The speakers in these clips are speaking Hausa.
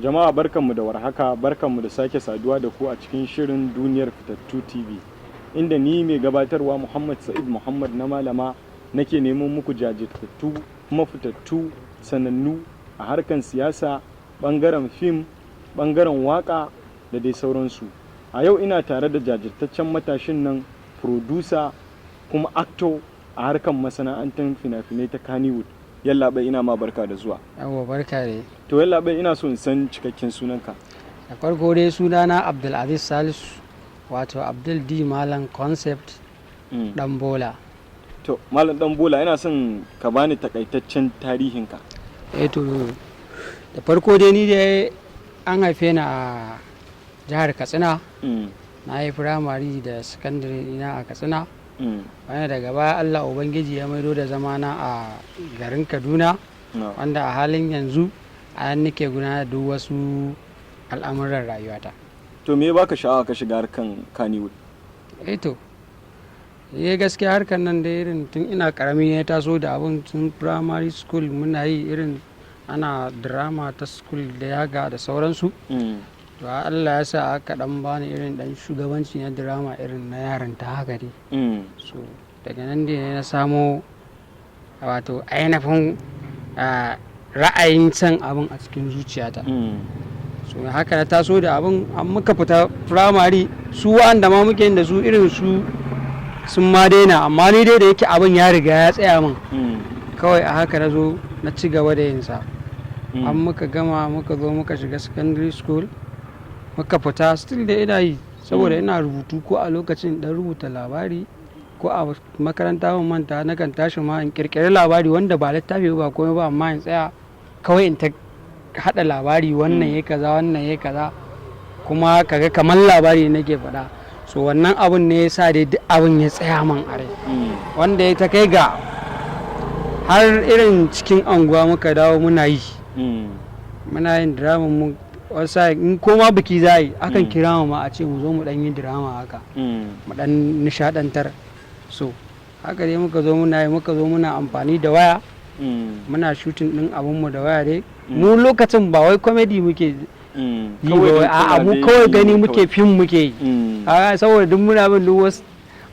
Jama'a, barkanmu da warhaka, barkanmu da sake saduwa da ku a cikin shirin Duniyar Fitattu TV, inda ni mai gabatarwa Muhammad Sa'id Muhammad na Malama nake neman muku jajirtattu kuma fitattu sanannu a harkan siyasa, bangaren fim, bangaren waka da dai sauransu. A yau ina tare da jajirtaccen matashin nan, producer kuma actor a harkan masana'antar fina-finai ta Kannywood. Yallaɓai, ina ma barka da zuwa. Yawwa, barka dai. To yallaɓai, ina so in san cikakken sunanka. Da farko dai sunana Abdulaziz Salisu, wato Abdul D Malam Concept Dan Bola. To Malam Dan Bola, ina son ka bani takaitaccen tarihinka. Eh to, da farko dai ni dai an haife ni a jihar Katsina. Na yi firamare da sakandare ina a Katsina. Wanda daga baya Allah Ubangiji ya maido da zamana a garin Kaduna, wanda a halin yanzu a nan nake gudanar da duk wasu al'amuran rayuwata. To me ya baka sha'awa ka shiga harkan Kannywood? Eh to, eh gaskiya harkar nan da irin tun ina karami ya taso da abun. Tun primary school muna yi, irin ana drama ta school da yaga da sauransu. To Allah ya sa aka dan bani irin dan shugabanci na drama, irin na yaranta haka dai. So daga nan dai na samo wato ainihin ra'ayin son abin a cikin zuciyata. So haka na taso da abin. An muka fita firamare, su wa'anda ma muke yin da su, irin su sun ma daina, amma ni dai da yake abin ya riga ya tsaya min, kawai a haka na zo na ci gaba da yin sa. An muka gama, muka zo muka shiga secondary school, muka fita, still da ina yi, saboda ina rubutu. Ko a lokacin dan rubuta labari ko a makaranta, ban manta nakan tashi ma in kirkiri labari wanda ba littafi ba, komai ba, amma in tsaya kawai in ta hada labari, wannan ya kaza, wannan ya kaza, kuma kaga kamar labari nake faɗa. So wannan abun ne ya sa dai duk abun ya tsaya man a rai, wanda ya ta kai ga har irin cikin anguwa muka dawo muna yi, muna yin drama mu. Wasu in koma biki za a yi, akan kira mu ma a ce mu zo mu dan yi drama haka, mu dan nishadantar. So haka dai muka zo muna yi, muka zo muna amfani da waya, muna shooting din abun mu da waya dai. Mu lokacin ba wai comedy muke yi ba, a'a, mu kawai gani muke fim muke yi. Saboda duk muna bin duk wasu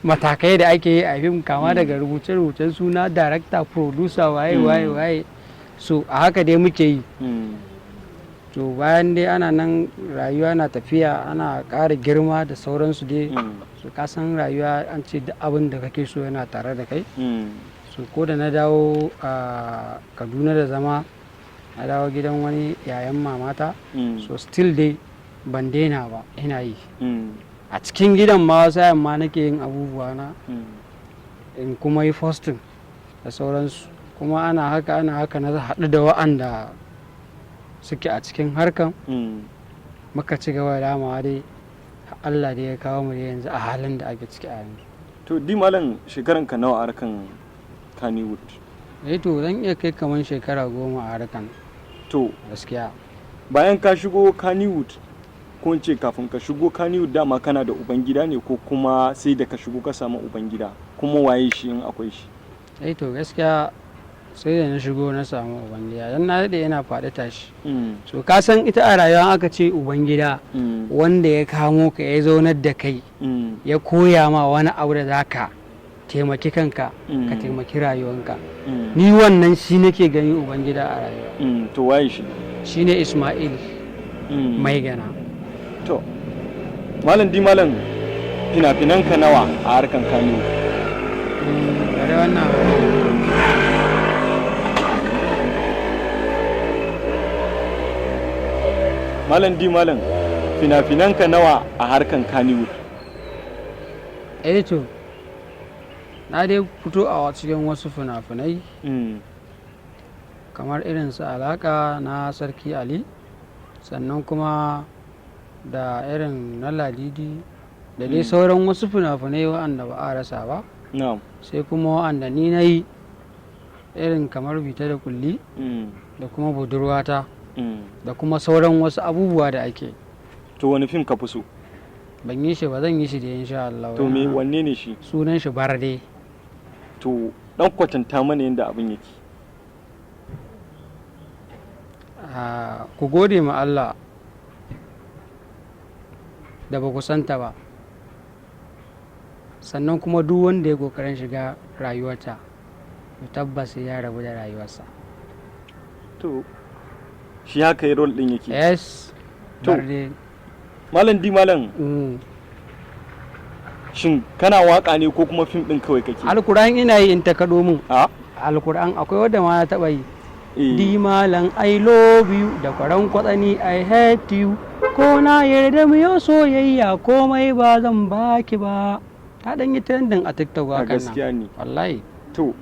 matakai da ake yi a fim, kama daga rubuce-rubucen suna, director, producer, waye waye waye. So a haka dai muke yi. To bayan dai ana nan, rayuwa na tafiya, ana ƙara girma da sauransu dai. So ka san rayuwa, an ce duk abin da kake so yana tare da kai. So ko da na dawo a Kaduna da zama, na dawo gidan wani yayan mamata. So still dai ban daina ba, ina yi a cikin gidan ma. Wasu ma nake yin abubuwa na, in kuma yi posting da sauransu. Kuma ana haka ana haka na haɗu da wa'anda suke a cikin harkan, muka ci gaba da damawa dai. Allah dai ya kawo mu yanzu a halin da ake ciki a yanzu. To di Malam, shekaran ka nawa a harkan Kannywood? Eh to, zan iya kai kamar shekara 10 a harkan. To gaskiya. Bayan ka shigo Kannywood, ko in ce kafin ka shigo Kannywood, dama kana da ubangida ne, ko kuma sai da ka shigo ka samu ubangida? Kuma waye shi, in akwai shi? Eh to, gaskiya sai da na shigo na samu ubangida, don na daɗe yana faɗi tashi. So ka san ita a rayuwa aka ce ubangida, wanda ya kamo ka, ya zaunar da kai, ya koya ma wani abu da zaka taimaki kanka, ka taimaki rayuwanka. Ni wannan shi nake gani ubangida a rayuwa. To waye shi? Shine Ismail Maigana. To Malam di Malam, fina-finan ka nawa a harkan Kannywood? Bari wannan. Malam di Malam, fina-finan ka nawa a harkan Kannywood? Eh to, na dai fito a cikin wasu fina-finai, kamar irin su Alaka na Sarki Ali, sannan kuma da irin na Ladidi, da dai sauran wasu fina-finai waɗanda ba a rasa ba. Sai kuma waɗanda ni na yi, irin kamar Bita da Kulli, da kuma Budurwata, da kuma sauran wasu abubuwa da ake. To wani fim ka fi so? Ban yi shi ba, zan yi shi da insha Allah. To me, wanne ne shi? Sunan shi Barde. To dan kwatanta mana yadda abin yake. Ah, ku gode ma Allah da ba ku santa ba. Sannan kuma duk wanda ya kokarin shiga rayuwarta, to tabbas sai ya rabu da rayuwarsa. To, shi haka yi role din yake. Yes. To. Barde. Malam Di Malam, shin kana waka ne ko kuma fim din kawai kake? Alkur'an ina yi in ta kaɗo min. A. Alkur'an akwai wadda ma na taɓa yi. Eh. Di Malam, I love you, da kwaran kwatsani I hate you, ko na yarda mu yau soyayya, komai ba zan baki ba. Ta ɗan yi trending a TikTok A hakan nan. gaskiya ne. Wallahi. To.